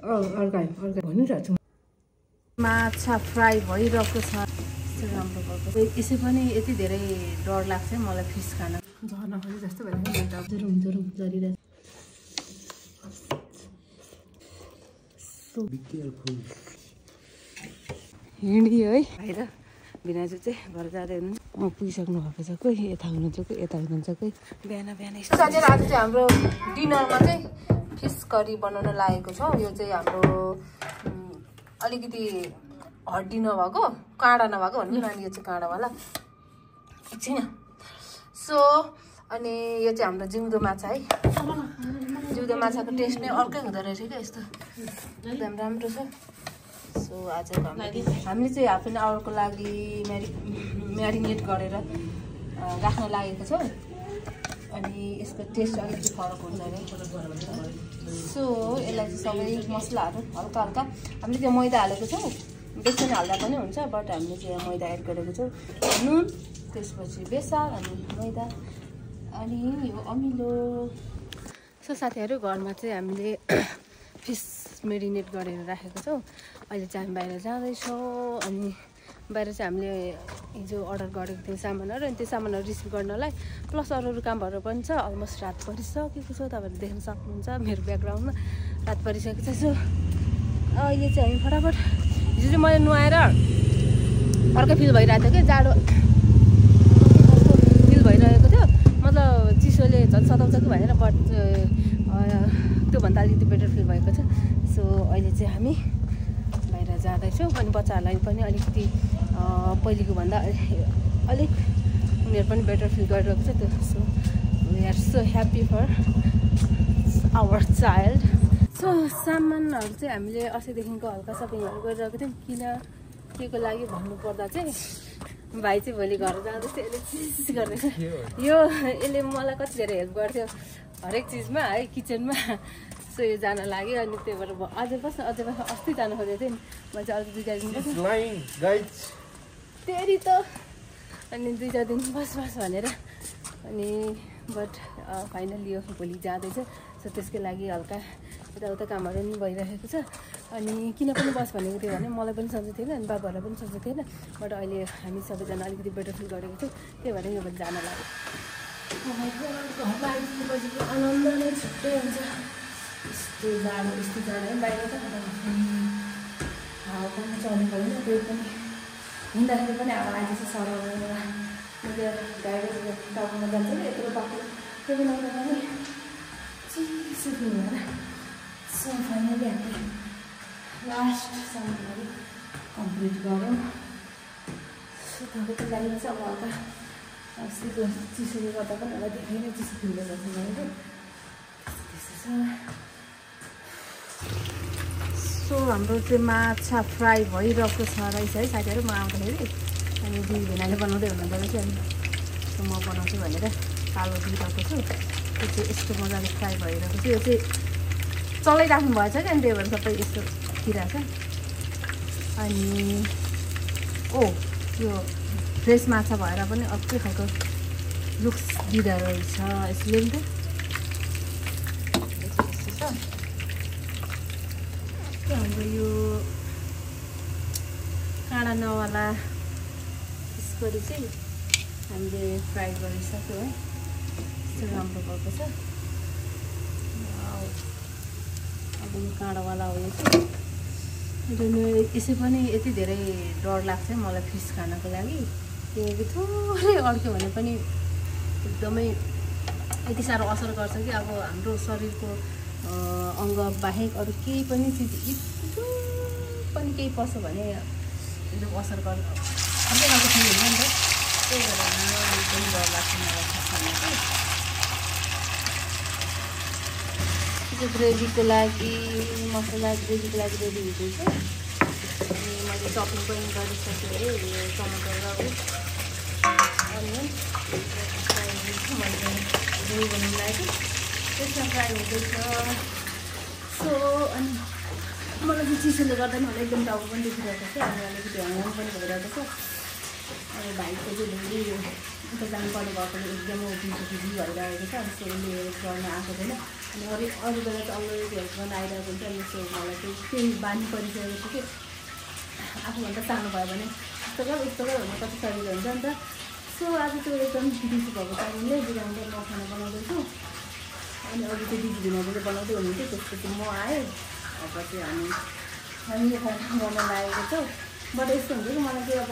भनिरहेको छु माछा फ्राई भइरहेको छ राम्रो भएको यसै पनि यति धेरै डर लाग्छ मलाई फिस खान झर्न खोजे जस्तो भइरहेको हिँडियो है बाहिर बिनाजु चाहिँ घर जाँदै हुनुहुन्छ पुगिसक्नु भएको छ कोही यता हुनुहुन्छ कोही यता हुनुहुन्छ कोही बिहान साथीहरू आज चाहिँ हाम्रो डिनरमा चाहिँ फिस करी बनाउन लागेको छौँ यो चाहिँ हाम्रो अलिकति हड्डी नभएको काँडा नभएको भन्नु नानी यो चाहिँ काँडावाला एकछिन सो अनि यो चाहिँ हाम्रो जिउँदो माछा है जिउँदो माछाको टेस्ट नै अर्कै हुँदो रहेछ क्या यस्तो एकदम राम्रो छ सो आज हामीले चाहिँ हाफ एन आवरको लागि म्यारिनेट गरेर राख्न लागेको छौँ अनि यसको टेस्ट अलिकति फरक हुन्छ अरे सो यसलाई चाहिँ सबै मसलाहरू हल्का हल्का हामीले त्यो मैदा हालेको छौँ बेसन हाल्दा पनि हुन्छ बट हामीले चाहिँ मैदा एड गरेको छौँ नुन त्यसपछि बेसार अनि मैदा अनि यो अमिलो सो साथीहरू घरमा चाहिँ हामीले फिस मेरिनेट गरेर राखेको छौँ अहिले चाहिँ हामी बाहिर जाँदैछौँ अनि बाहिर चाहिँ हामीले हिजो अर्डर गरेको थियौँ सामानहरू अनि त्यो सामानहरू रिसिभ गर्नलाई प्लस अरू कामहरू पनि छ अलमोस्ट रात परिसकेको छ तपाईँहरू देख्न सक्नुहुन्छ मेरो ब्याकग्राउन्डमा रात परिसकेको छ सो अहिले चाहिँ हामी फटाफट हिजो चाहिँ मैले नुहाएर अर्कै फिल भइरहेको थियो कि जाडो फिल भइरहेको थियो मतलब चिसोले झन् सताउँछ कि भनेर बट त्योभन्दा अलिकति बेटर फिल भएको छ सो अहिले चाहिँ हामी बाहिर जाँदैछौँ अनि बच्चाहरूलाई पनि अलिकति पहिलेको भन्दा अलिक उनीहरू पनि बेटर फिल गरिरहेको छ त्यो so we are so happy for our child so सामानहरू चाहिँ हामीले अस्तिदेखिको हल्का सपिङहरू गरिरहेको थियौँ किन के को लागि भन्नुपर्दा चाहिँ भाइ चाहिँ भोलि घर जाँदैछ यसले चिज गर्दैछ यो यसले मलाई कति धेरै हेल्प गर्थ्यो हरेक चिजमा है किचनमा सो यो जान लाग्यो अनि त्यही भएर अझै बस्न अस्ति जानु खोजेको थिएँ नि म चाहिँ अझै 2-4 दिन तेरि त अनि 2-4 दिन बस भनेर अनि बट फाइनली यो भोलि जाँदैछ सो त्यसकै लागि हल्का यताउता कामहरू पनि भइरहेको छ अनि किन पनि बस भनेको थियो भने मलाई पनि सन्चो थिएन अनि बाबाहरूलाई पनि सन्चो थिएन बट अहिले हामी सबैजना अलिकति बेटर फिल गरेको छौँ त्यही भएर यो भोलि जान लाग्यो घरमा आइपुगेपछि आनन्द नै छुट्टै हुन्छ यस्तो जाडो है बाहिर त हावा पनि चल्नु पऱ्यो त्यही पनि हिँड्दाखेरि पनि हावा आएपछि सराउनु त्यो गाडी टाउकोमा जान्छ नि यत्रो बाटो त्यो पनि पनि चिसो फिल भएर सो फाइनली हामीले लास्ट सामानहरू कम्प्लिट गऱ्यौँ सो तपाईँको लागि चाहिँ अब हल्का चिसोले गर्दा पनि होला धेरै नै चिसो फिल गर्छ मैले त्यस्तो छ सो हाम्रो चाहिँ माछा फ्राई भइरहेको छ रहेछ है साथीहरू म आउँदाखेरि अनि दिदी भेनाले बनाउँदै हुनुहुँदो रहेछ अनि म बनाउँछु भनेर कालो दिइरहेको छु त्यो चाहिँ यस्तो मजाले फ्राई भइरहेको छ यो चाहिँ चलाइराख्नु भएछ क्या अनि त्यही भएर सबै यस्तो खिरहेको छ अनि यो फ्रेस माछा भएर पनि अर्कै खालको लुक्स दिँदो रहेछ यसले नि त यस्तो छ हाम्रो यो काँडा नवाला यसरी चाहिँ हामीले फ्राई गरिसक्यौँ है यस्तो राम्रो भएको छ अब यो काँडावाला हो यो चाहिँ यसै पनि यति धेरै डर लाग्छ मलाई फिस खानको लागि किनकि थोरै अड्क्यो भने पनि एकदमै यति साह्रो असर गर्छ कि अब हाम्रो शरीरको अङ्ग बाहेक अरू केही पनि चिज पनि केही पस्यो भने एकदम असर गर्छ अर्कै खालको फिल हुन्छ नि त त्यही भएर एकदम डर लाग्छ मलाई फिस खानको ग्रेभीको लागि मसला ग्रेभीको लागि रेडी हुँदैछ अनि मैले चपिङ पनि गरिसकेँ है टमाटर र अनियन मैले ग्रेभी बनाउनु लागेको त्यसमा फ्राई हुँदैछ सो अनि मलाई चाहिँ चिसोले गर्दा पनि एकदम टाउको पनि दुखिरहेको छ अनि अलिकति हङ्गाम पनि भइरहेको छ अनि भाइको चाहिँ उता जानुपर्ने भएकोले एकदमै बिजी भइरहेको छ अनि त्यसले गर्न आएको छैन अनि अरू बेला चाहिँ अलरेडी हेल्प गर्न आइरहेको हुन्छ। अनि सो मलाई चाहिँ त्यही बानी परिसकेको छ कि आफूभन्दा सानो भयो भने यस्तो गर उस्तो गर भन्ने कति सजिलो हुन्छ नि त। सो आज चाहिँ एकदम बिजी भएको कारणले बिहान म खाना बनाउँदैछु। अनि अघि चाहिँ दिदी भिनाजले बनाउँदै हुनुहुन्थ्यो, त्यसपछि म आएँ। अब चाहिँ हामीले खाना गर्न लागेको छौँ। बट यस्तो हुन्छ कि मलाई चाहिँ अब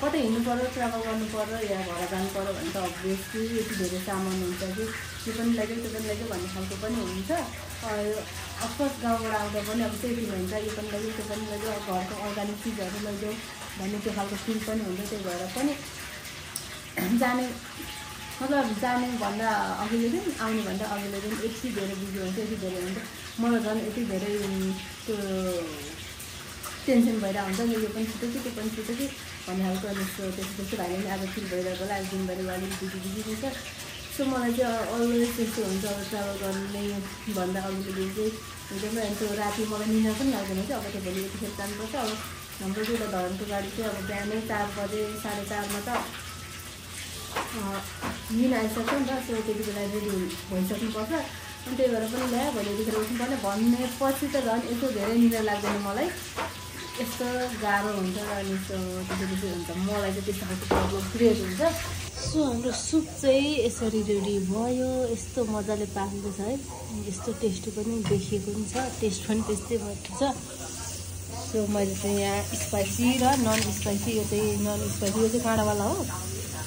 कतै हिँड्नु पऱ्यो, ट्राभल गर्नु पऱ्यो या घर जानु पऱ्यो भने त अभियसली यति धेरै सामान हुन्छ कि यो पनि लाग्यो त्यो पनि लाग्यो भन्ने खालको पनि हुन्छ। अफकोर्स गाउँबाट आउँदा पनि अब त्यही फिल हुन्छ, यो पनि लाग्यो त्यो पनि लाग्यो, घरको अर्ग्यानिक चिजहरू लैजाउँ भन्ने त्यो खालको फिल पनि हुन्छ। त्यही भएर पनि जाने मतलब जाने भन्दा अघिल्लो दिन आउने भन्दा अघिल्लो दिन यति धेरै बिजी हुन्छ, यति धेरै हुन्छ। मलाई झन् यति धेरै त्यो टेन्सन भइरहेको हुन्छ नि, यो पनि छुट्यो कि त्यो पनि छुट्यो कि भन्ने खालको। अनि त्यस्तो भाइले पनि आज फिल भइरहेको होला, आज दिनभरि अलिक बिजी हुन्छ। सो मलाई चाहिँ अलवेज त्यस्तो हुन्छ। अब ट्राभल गर्ने भन्दा अघिल्लो दिन चाहिँ एकदमै त्यो राति मलाई निद्रा पनि लाग्दैन कि अब त्यो भोलि यतिखेर जानुपर्छ। अब हाम्रो चाहिँ धरनको गाडी चाहिँ अब बिहानै 4 बजे 4:30मा त लिन आइसक्छ नि त। सो त्यति बेला रेडी भइसक्नुपर्छ। अनि त्यही भएर पनि ल्यायो भोलि यतिखेर उठ्नुपर्ने भनेपछि त झन् यस्तो धेरै निद्रा लाग्दैन मलाई, यस्तो गाह्रो हुन्छ। अनि त्यसपछि हुन्छ मलाई चाहिँ त्यस्तो खालको प्रब्लम क्रिएट हुन्छ। सो हाम्रो सुप चाहिँ यसरी रेडी भयो, यस्तो मजाले पाकेको छ है, यस्तो टेस्टी पनि देखिएको पनि छ, टेस्ट पनि त्यस्तै भएको छ। सो मैले चाहिँ यहाँ स्पाइसी र नन स्पाइसी, यो चाहिँ नन स्पाइसी, यो चाहिँ काँडावाला हो।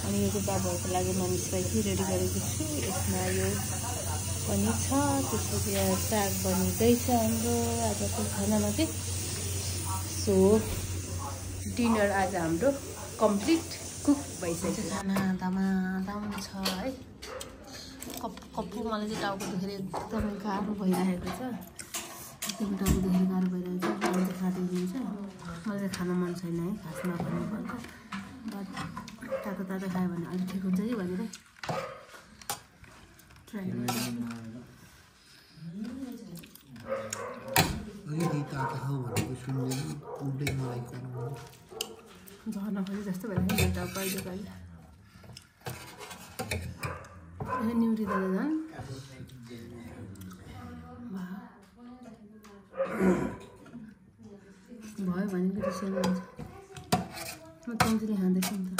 अनि यो चाहिँ बाबाहरूको लागि नन स्पाइसी रेडी गरेको छु। यसमा यो पनि छ। त्यसपछि यहाँ साग बनिँदैछ हाम्रो आजको खानामा चाहिँ। सो डिनर आज हाम्रो कम्प्लिट कुक भइसक्यो। खाना दाम छ है। कप्पु मलाई चाहिँ टाउको दुखेर एकदमै गाह्रो भइरहेको छ, एकदमै टाउको दुखेर गाह्रो भइरहेको छ, मलाई चाहिँ खाँदिन्छ। मलाई चाहिँ खान मन छैन है खासमा भन्नुपर्छ, बट तातो खायो भने अलिक ठिक हुन्छ कि भनेर ट्राई झर्न खोजे जस्तो भइरहेको छ कहिले कहिले। न्युरी दादा झन् भयो भने पनि सानो हुन्छ। म कम्तीले खाँदैछु नि त,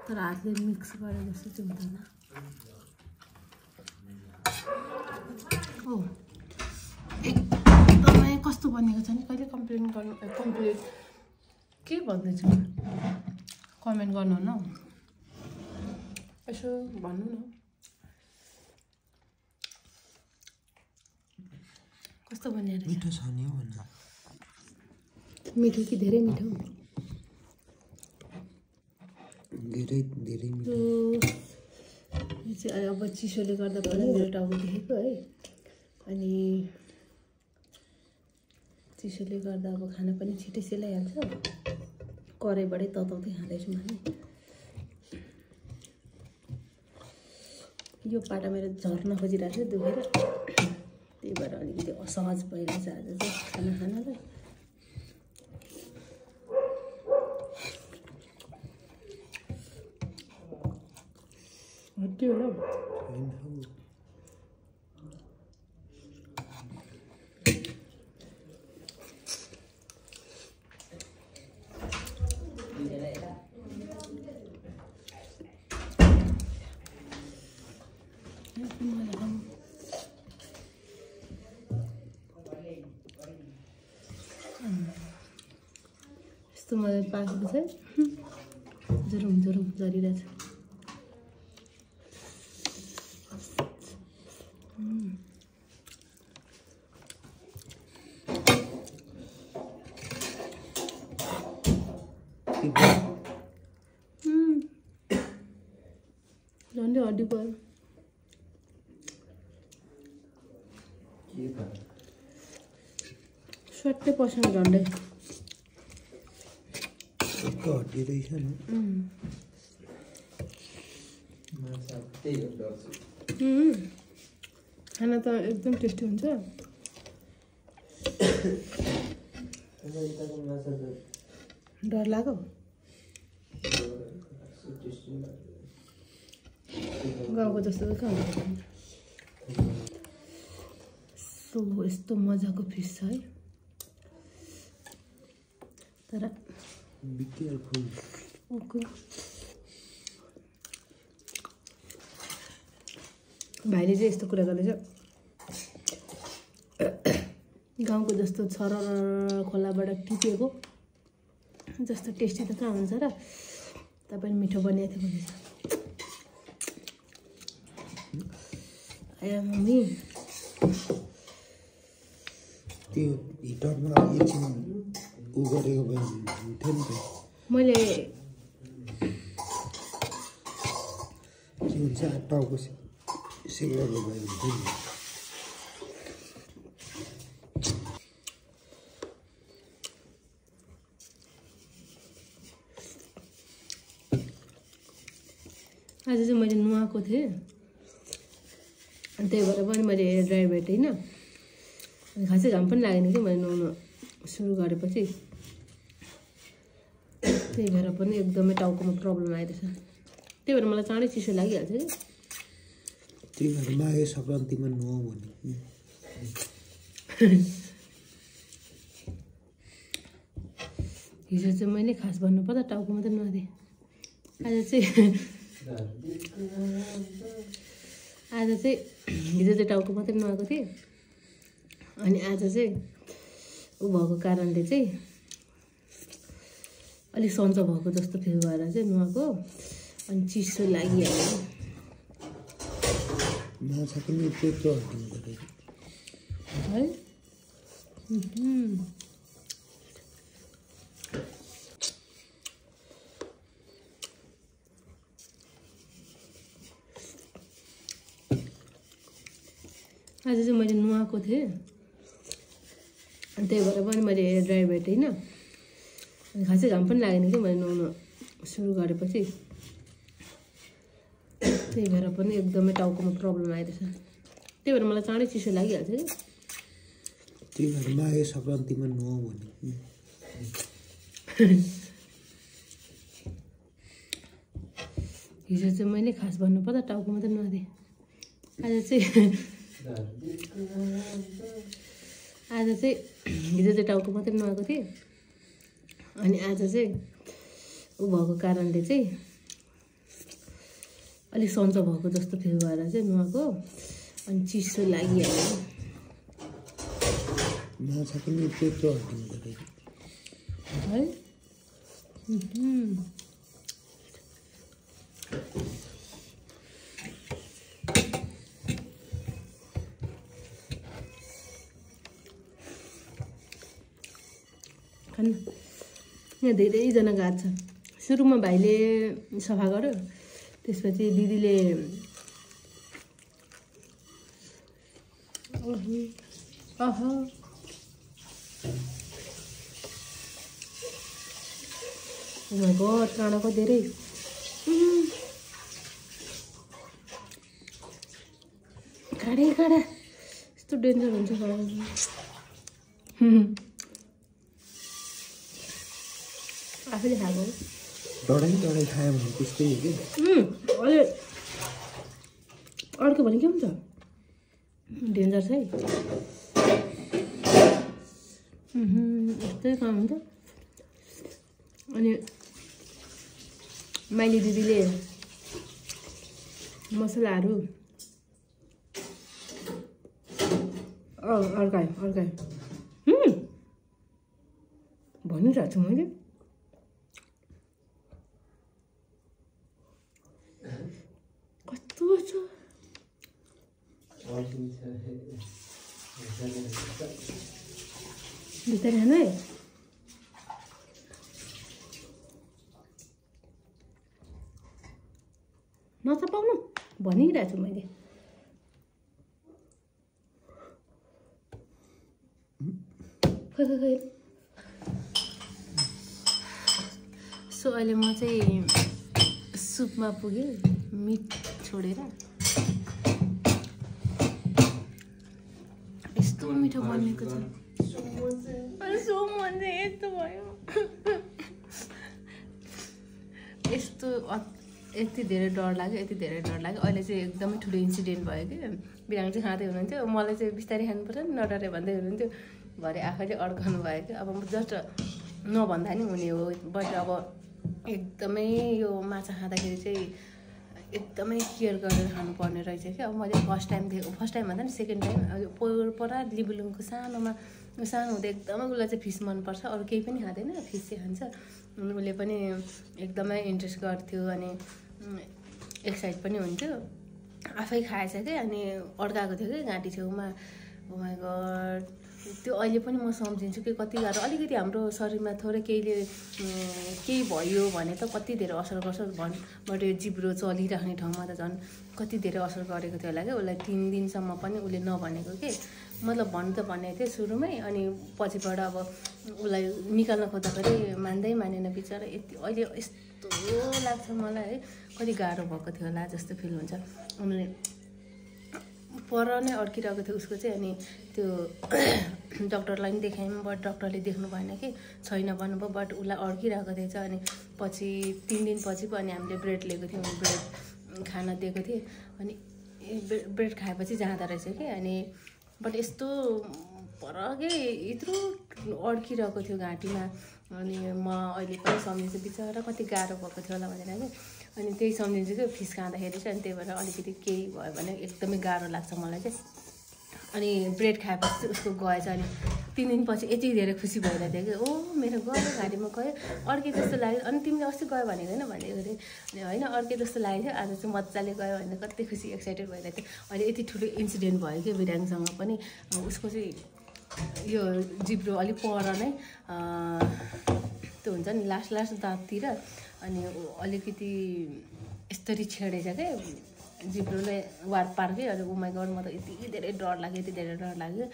तर हातले मिक्स गरेर जस्तो चाहिँ हुँदैन। एकदमै कस्तो बनेको छ नि, कहिले कम्प्लेट के भन्दैछु कमेन्ट गर्नु न, यसो भन्नु न कस्तो बनिरहेको छ। मिठो छ नि हो भन्नु, मिठो कि धेरै मिठो? धेरै मिठो। यो चाहिँ अब चिसोले गर्दा पनि मेरो टाउको देखेको है। अनि चिसोले गर्दा अब खाना पनि छिटै सेलाइहाल्छ, कराईबाटै तताउँदै खाँदैछु मैले। यो पाटा मेरो झर्न खोजिरहेको थियो दुखेर, त्यही भएर अलिकति असहज भइरहेछ आज चाहिँ खाना खानलाई। हट्यो होला यस्तो मजाले पाकेको छ, झरुम झरिरहेछ। झन्डै हड्डी पऱ्यो। स्वाट्टै पस्नु झन्डै हड्डी रहेछ नि। खाना त एकदम टेस्टी हुन्छ। डर लाग्यो गाउँको जस्तो त कहाँ हुन्छ। सो यस्तो मजाको फिस छ है। तर भाइले चाहिँ यस्तो कुरा गर्दैछ, गाउँको जस्तो छरर खोलाबाट टिपेको जस्तो टेस्टी त कहाँ हुन्छ र, तपाईँ मिठो बनिएको थियो भन्दैछ। आया मम्मी त्यो हिटरमा एकछिन उ गरेको भए हुन्थ्यो नि त। मैले के भन्छ टाउको सेकेको भए हुन्थ्यो नि। आज चाहिँ मैले नुहाएको थिएँ, अनि त्यही भएर पनि मैले हेयर ड्रायर भेटेँ होइन। अनि खासै घाम पनि लागेन कि मैले नुहाउन सुरु गरेपछि, त्यही भएर पनि एकदमै टाउकोमा प्रब्लम आइरहेछ। त्यही भएर मलाई चाँडै चिसो लागिहाल्छ कि। त्यही भएर माघे सङ्क्रान्तिमा नुहाउँ भने हिजो चाहिँ मैले खास भन्नुपर्दा टाउको मात्रै नुहाएँ। आज चाहिँ हिजो चाहिँ टाउको मात्रै नुहाएको थिएँ, अनि आज चाहिँ ऊ भएको कारणले चाहिँ अलिक सन्चो भएको जस्तो फिल भएर चाहिँ नुहाएको, अनि चिसो लागिहाल्यो माछा पनि त्यत्रो हालिदिनु है। आज चाहिँ मैले नुहाएको थिएँ, अनि त्यही भएर पनि मैले हेयर ड्रायर भेटेँ होइन। अनि खासै घाम पनि लागेन कि मैले नुहाउन सुरु गरेपछि, त्यही भएर पनि एकदमै टाउकोमा प्रब्लम आइरहेछ। त्यही भएर मलाई चाँडै चिसो लागिहाल्छ कि। त्यही भएर माघे सङ्क्रान्तिमा नुहाउँ भने हिजो चाहिँ मैले खास भन्नुपर्दा टाउको मात्रै नुहाएँ। आज चाहिँ हिजो चाहिँ टाउको मात्रै नुहाएको थिएँ, अनि आज चाहिँ ऊ भएको कारणले चाहिँ अलिक सन्चो भएको जस्तो फिल भएर चाहिँ नुहाएको, अनि चिसो लागिहाल्यो माछा पनि त्यत्रो हालिदिनु है। खानु यहाँ धेरैजना गाछ छ। सुरुमा भाइले सफा गर्यो, त्यसपछि दिदीले काँडाको धेरै काँडा यस्तो डेन्जर हुन्छ काँडा। आफैले खाएको डढाइ खायो भने त्यस्तै हो कि। अहिले अर्को भने के हुन्छ, डेन्जर छ है। यस्तै काम हुन्छ। अनि माइली दिदीले मसलाहरू अर्कायो भनिरहेको छु मैले। कस्तो छ भित्र खानु है। नचपाउनु भनिरहेको छु मैले। सो अहिले म चाहिँ सुपमा पुगेँ मिट छोडेर। यस्तो मिठो बनेको छ। सो मन चाहिँ यस्तो भयो। यस्तो यति धेरै डर लाग्यो यति धेरै डर लाग्यो। अहिले चाहिँ एकदमै ठुलो इन्सिडेन्ट भयो कि बिरामी चाहिँ खाँदै हुनुहुन्थ्यो, मलाई चाहिँ बिस्तारै खानु पर्छ नि नडरे भन्दै हुनुहुन्थ्यो। भरे आफैले अड्काउनु भयो कि अब जस्ट नभन्दा नि हुने हो। बट अब एकदमै यो माछा खाँदाखेरि चाहिँ एकदमै केयर गरेर खानुपर्ने रहेछ कि। अब मैले फर्स्ट टाइम भन्दा नि सेकेन्ड टाइम परा लिबुलुङको सानो हुँदा एकदमै उसलाई चाहिँ फिस मनपर्छ, अरू केही पनि खाँदैन, फिस चाहिँ खान्छ। उसले पनि एकदमै इन्ट्रेस्ट गर्थ्यो अनि एक्साइट पनि हुन्थ्यो। आफै खाएछ कि अनि अड्काएको थियो कि घाँटी छेउमा। ओ माइ गड, त्यो अहिले पनि म सम्झिन्छु कि कति गाह्रो। अलिकति हाम्रो शरीरमा थोरै केही भयो भने त कति धेरै असर गर्छ बट यो जिब्रो चलिराख्ने ठाउँमा त झन् कति धेरै असर गरेको थियो होला क्या उसलाई। 3 दिनसम्म पनि उसले नभनेको के, मतलब भन्नु त भनेको थियो सुरुमै, अनि पछिबाट अब उसलाई निकाल्न खोज्दाखेरि मानेन बिचरा। अहिले यस्तो लाग्छ मलाई है, कति गाह्रो भएको थियो होला जस्तो फिल हुन्छ। अनि पर नै अड्किरहेको थियो उसको चाहिँ। अनि त्यो डक्टरलाई पनि देखायौँ बट डक्टरले देख्नु भएन कि छैन भन्नुभयो, बट उसलाई अड्किरहेको थिएछ। अनि पछि 3 दिनपछि पो अनि हामीले ब्रेड लिएको थियौँ, ब्रेड खाना दिएको थिएँ। अनि ब्रेड खाएपछि जाँदो रहेछ कि। अनि बट यस्तो पर के यत्रो अड्किरहेको थियो घाँटीमा। अनि म अहिले पनि सम्झिन्छु बिचरा कति गाह्रो भएको थियो होला भनेर कि। अनि त्यही सम्झिन्छु कि फिस खाँदाखेरि चाहिँ। अनि त्यही भएर अलिकति केही भयो भने एकदमै गाह्रो लाग्छ मलाई चाहिँ। अनि ब्रेड खाएपछि चाहिँ उसको गएछ। अनि 3 दिनपछि यति धेरै खुसी भइरहेको थियो कि ओ मेरो गयो घाँटीमा गयो, अर्कै जस्तो लाग्यो। अनि तिमीले अस्ति गयो भनेको होइन भनेको थिएँ। अनि होइन अर्कै जस्तो लागेको थियो, आज चाहिँ मजाले गयो भनेर कति खुसी एक्साइटेड भइरहेको थियो। अहिले यति ठुलो इन्सिडेन्ट भयो कि बिराङसँग पनि। उसको चाहिँ यो जिब्रो अलिक पर नै त्यो हुन्छ नि लास्ट दाँततिर, अनि अलिकति यस्तरी छेडेछ क्या जिब्रोले वार पार्कै। अनि उमाइ गड म त यति धेरै डर लाग्यो।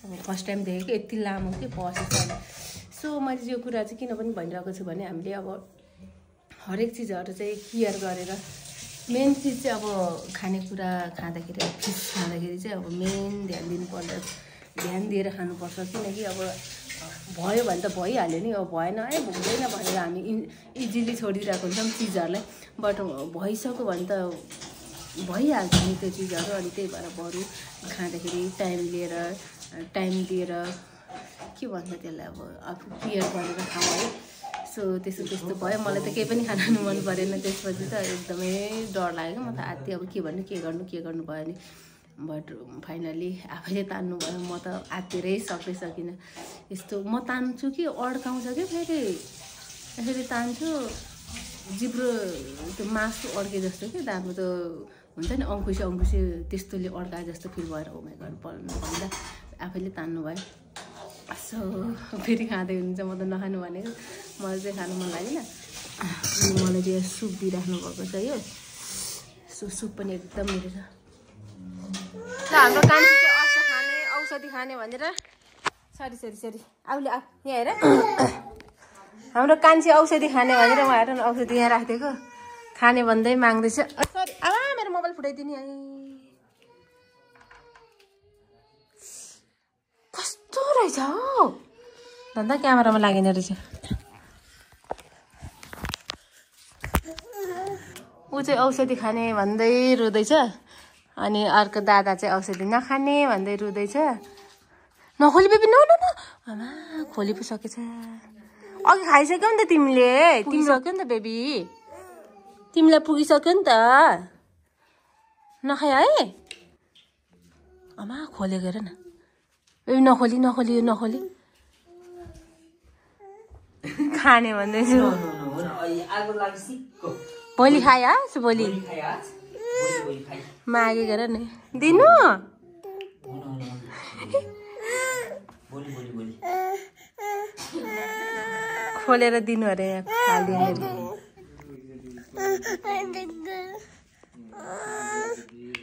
अब फर्स्ट टाइम देखेँ कि यति लामो कि पसेछ। सो मैले यो कुरा चाहिँ किन पनि भनिरहेको छु भने हामीले अब हरेक चिजहरू चाहिँ केयर गरेर, मेन चिज चाहिँ अब खानेकुरा खाँदाखेरि फिस खाँदाखेरि चाहिँ अब मेन ध्यान दिएर खानुपर्छ। किनकि अब भयो भने त भइहाल्यो नि, अब भएन है हुँदैन भनेर हामी इजिली छोडिदिरहेको हुन्छौँ चिजहरूलाई। बट भइसक्यो भने त भइहाल्छ नि त्यो चिजहरू। अनि त्यही भएर बरु खाँदाखेरि टाइम दिएर के भन्छ त्यसलाई अब आफू केयर गरेर खाउँ है। सो त्यस्तो भयो। मलाई त केही पनि खानु मन परेन। त्यसपछि त एकदमै डर लाग्यो। म त आत्ति अब के गर्नु भयो नि। बट फाइनली आफैले तान्नु भयो। म त आत्तिरै सकिनँ। यस्तो म तान्छु कि अड्काउँछ कि फेरि यसरी तान्छु जिब्रो त्यो मासु अड्के जस्तो कि दाँतमा त हुन्छ नि अङ्कुसी त्यस्तोले अड्काए जस्तो फिल भएर ओ माइ गड भन्दा आफैले तान्नु भयो। सो फेरि खाँदै हुनुहुन्छ। म त नखानु भनेको, मलाई चाहिँ खानु मन लागेन। अनि मलाई चाहिँ सुप दिइराख्नु भएको छ यो। सो सुप पनि एकदम मिठो छ। हाम्रो कान्छी चाहिँ औषधि खाने भनेर सरी आउले यहाँ हेर। हाम्रो कान्छी औषधि खाने भनेर म हेर औषधि यहाँ राखिदिएको खाने भन्दै माग्दैछ। सरी मेरो मोबाइल फुटाइदिने है। कस्तो रहेछ हौ धन्दा, क्यामेरामा लागेन रहेछ। ऊ चाहिँ औषधि खाने भन्दै रुँदैछ। अनि अर्को दादा चाहिँ औषधि नखाने भन्दै रुँदैछ। नखोली बेबी न आमा खोली पो सकेछ। अघि खाइसक्यौ नि त तिमीले, पुगिसक्यो नि त बेबी, तिमीलाई पुगिसक्यो नि त। नखाए है आमा खोलेको हेर न बेबी। नखोली खाने भन्दैछु। भोलि खाए भोलि मागे गर नि दिनु। खोलेर दिनु अरे हालिदिनु।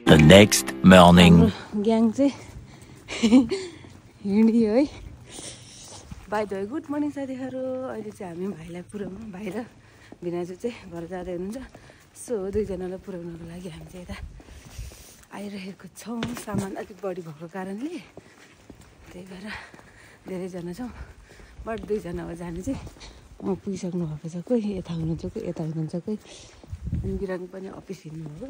The next morning. ग्याङ चाहिँ हिँडियो है। By the way good morning साथीहरू। अहिले चाहिँ हामी भाइलाई पुऱ्याउनु, भाइ र भिनाजु चाहिँ घर जाँदै हुनुहुन्छ। सो दुईजनालाई पुऱ्याउनको लागि हामी चाहिँ यता आइरहेको छौँ। सामान अलिक बढी भएको कारणले त्यही भएर धेरैजना छौँ। बट दुईजना हो जाने चाहिँ। पुगिसक्नु भएको छ, कोही यता हुनुहुन्छ कोही यता हुनुहुन्छ, कोही अनि बिरामी पनि अफिस हिँड्नुभयो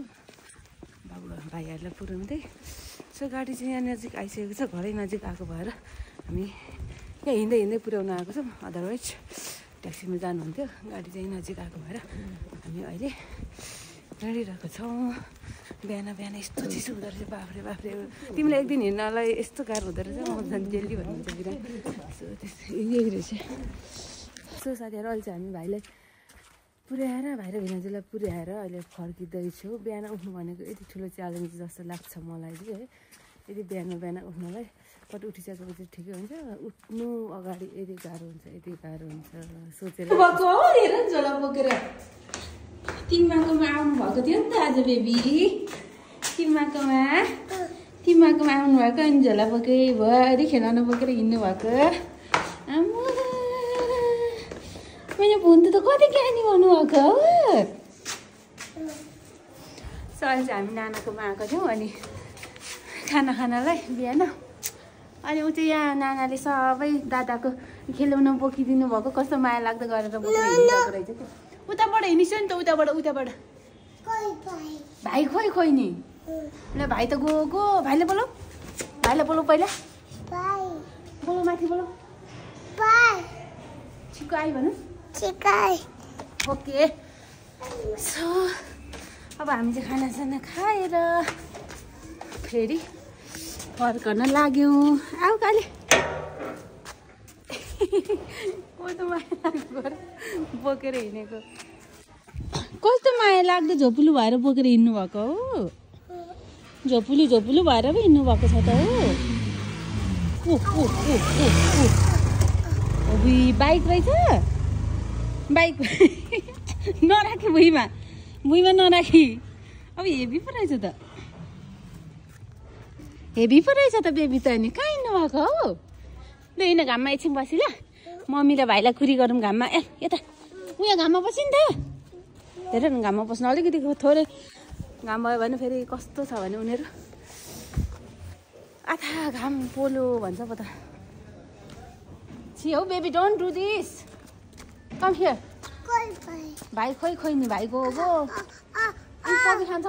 बाबु भाइहरूलाई पुऱ्याउँदै। सो गाडी चाहिँ यहाँ नजिक आइसकेको छ, घरै नजिक आएको भएर हामी यहाँ हिँड्दै हिँड्दै पुर्याउन आएको छौँ। अदरवाइज ट्याक्सीमा जानुहुन्थ्यो, गाडी चाहिँ नजिक आएको भएर हामी अहिले हिँडिरहेको छौँ। बिहान बिहान यस्तो चिसो हुँदो रहेछ, बाफ्रे बाफ्रे। तिमीलाई एक दिन हिँड्नलाई यस्तो गाह्रो हुँदो रहेछ, म झन् जेल्ली भन्नुहुन्छ बिरामी। सो त्यस्तो यही रहेछ। सो साथीहरू अहिले चाहिँ हामी भाइलाई पुर्याएर भाइ र भिनाजुलाई पुर्याएर अहिले फर्किँदैछु। बिहान उठ्नु भनेको यति ठुलो च्यालेन्ज जस्तो लाग्छ मलाई चाहिँ है। यदि बिहान उठ्नलाई पट उठिसकेपछि ठिकै हुन्छ, उठ्नु अगाडि यति गाह्रो हुन्छ सोचेर झोला बोकेर तिमीकोमा आउनु भएको थियो नि त आज बेबी। तिमीकोमा आउनु भएको अनि झोला बोके भरि खेलाउनु बोकेर हिँड्नु भएको। मैले भुन्नु त कति ज्ञानी भन्नुभएको हो। सो अहिले चाहिँ हामी नानाकोमा आएको थियौँ अनि खानालाई बिहान। अनि ऊ चाहिँ यहाँ नानाले सबै दादाको खेलाउन बोकिदिनु भएको, कस्तो माया लाग्दो गरेर बोकेर हिँडिरहेको रहेछ क्या। उताबाट हिँडिसक्यो नि त, उताबाट भाइ खोइ नि। ल भाइ त गएको, भाइले बोलौ पहिला बोलौ, माथि बोलौ। छिक्को आइ भनौँ। ओके। सो अब हामी चाहिँ खानासाना खाएर फेरि फर्कन लाग्यौँ। आऊ काले कस्तो माया लाग्दो बोकेर हिँडेको, कस्तो माया लाग्दो झोपुलु भएर बोकेर हिँड्नु भएको हो। झोपुलु भएर पो हिँड्नु भएको छ त हो। बाइक रहेछ, बाइक नराखे भुइँमा नराखी। अब हेभी पो रहेछ त, बेबी त। अनि कहाँ हिँड्नु भएको हो। ल हिँड घाममा एकछिन बसी ल, मम्मी र भाइलाई खुरी गरौँ घाममा। यता उयो घाममा बस्यो नि त। हेर न घाममा बस्नु अलिकति थोरै घाम भयो भने फेरि कस्तो छ भने उनीहरू आथा घाम पोलो भन्छ पो त। छि हौ baby don't do this, come here. भाइ खोइ नि, भाइ गो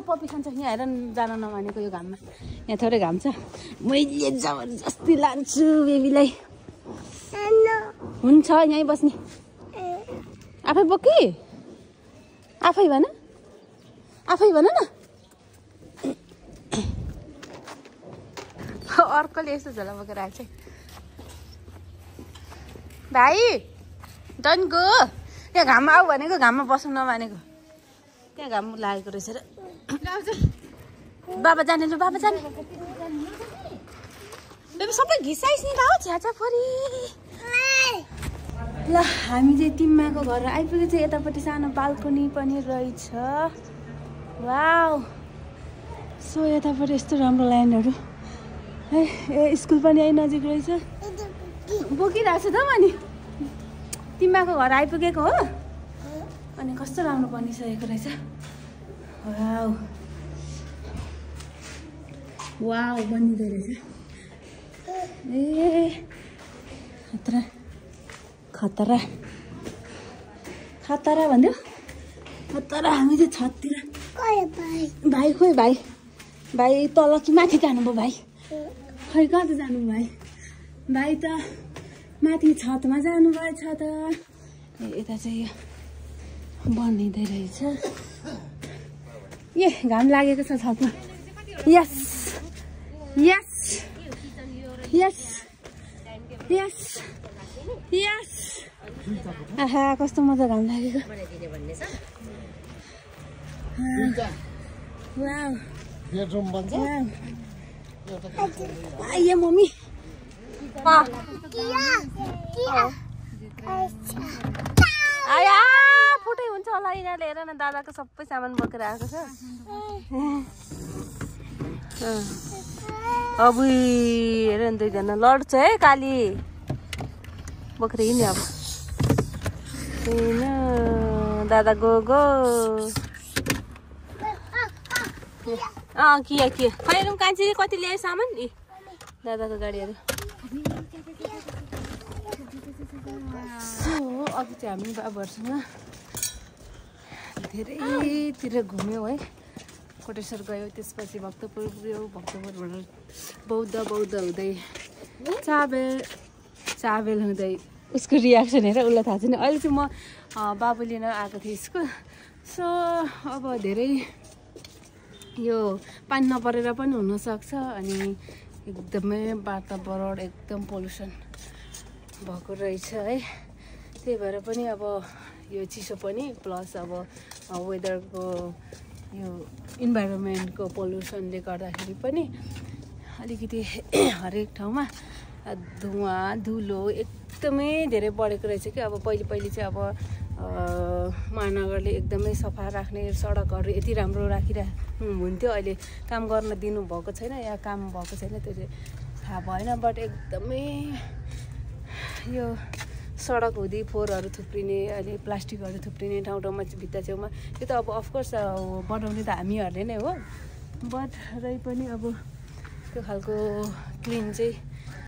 पपी खान्छ यहाँ। हेर जान नमानेको यो घाममा, यहाँ थोरै घाम छ। मैले जबरजस्ती लान्छु बेबीलाई। हुन्छ यहीँ बस्ने, आफै बोकी, आफै भन न। अर्कोले यस्तो झोला बोकेर आएको छ। भाइ डोन्ट गो, यहाँ घाममा आऊ भनेको, घाममा बस्नु नमानेको। त्यहाँ घाम लागेको रहेछ र। बाबा जाने ल, बाबा जाने। बेबी सबै घिसाइस् नि त हो छ्याचा फोरी। ल हामी चाहिँ तिम्माको घर आइपुगेको छ। यतापट्टि सानो बाल्कनी पनि रहेछ। वाउ। सो यतापट्टि यस्तो राम्रो ल्यान्डहरू है। स्कुल पनि यहीँ नजिक रहेछ। बोकिरहेको छु त म नि। तिम्माको घर आइपुगेको हो। अनि कस्तो राम्रो बनिसकेको रहेछ। वाउ बनिँदो रहेछ। खतरा भन्यो। खतरा। हामी चाहिँ छततिर। भाइ खोइ भाइ तल कि माथि जानुभयो भाइ। खै कता जानुभयो भाइ त माथि छतमा जानुभएछ त। यता चाहिँ बनिँदै रहेछ। ए घाम लागेको छ छतमा। यस यस यस यस यस। आहा कस्तो मजा घाम लागेको। वाउ बेडरुम बन्छ। आइए मम्मी। आया फुटै हुन्छ होला यिनीहरूले। हेर न दादाको सबै सामान बोकेर आएको छ। अब हेर न दुईजना लड्छ है काली बोकेर हिँड्ने। अब दादा गो के खैरौँ कान्छी कति ल्यायो सामान। ए दादाको गाडीहरू। अघि चाहिँ हामी बाबुहरूसँग धेरैतिर घुम्यौँ है। कोटेश्वर गयो, त्यसपछि भक्तपुर पुग्यो, भक्तपुरबाट बौद्ध हुँदै चाबेल हुँदै। उसको रियाक्सन हेर, उसलाई थाहा छैन। अहिले चाहिँ म बाबु लिन आएको थिएँ स्कुल। सो अब धेरै यो पानी नपरेर पनि हुनसक्छ अनि एकदमै वातावरण एकदम पोल्युसन भएको रहेछ है। त्यही भएर पनि अब यो चिसो पनि प्लस अब वेदरको यो इन्भाइरोमेन्टको पोल्युसनले गर्दाखेरि पनि अलिकति हरेक ठाउँमा धुवा धुलो एकदमै धेरै बढेको रहेछ कि। अब पहिले चाहिँ अब महानगरले एकदमै सफा राख्ने, सडकहरू यति राम्रो राखिराख्नु हुन्थ्यो। अहिले काम गर्न दिनुभएको छैन या काम भएको छैन त्यो चाहिँ थाहा भएन। बट एकदमै यो सडक हुँदै फोहोरहरू थुप्रिने, अहिले प्लास्टिकहरू थुप्रिने ठाउँमा भित्ता छेउमा, त्यो त अब अफकोर्स बनाउने त हामीहरूले नै हो। बट रै पनि अब त्यो खालको क्लिन चाहिँ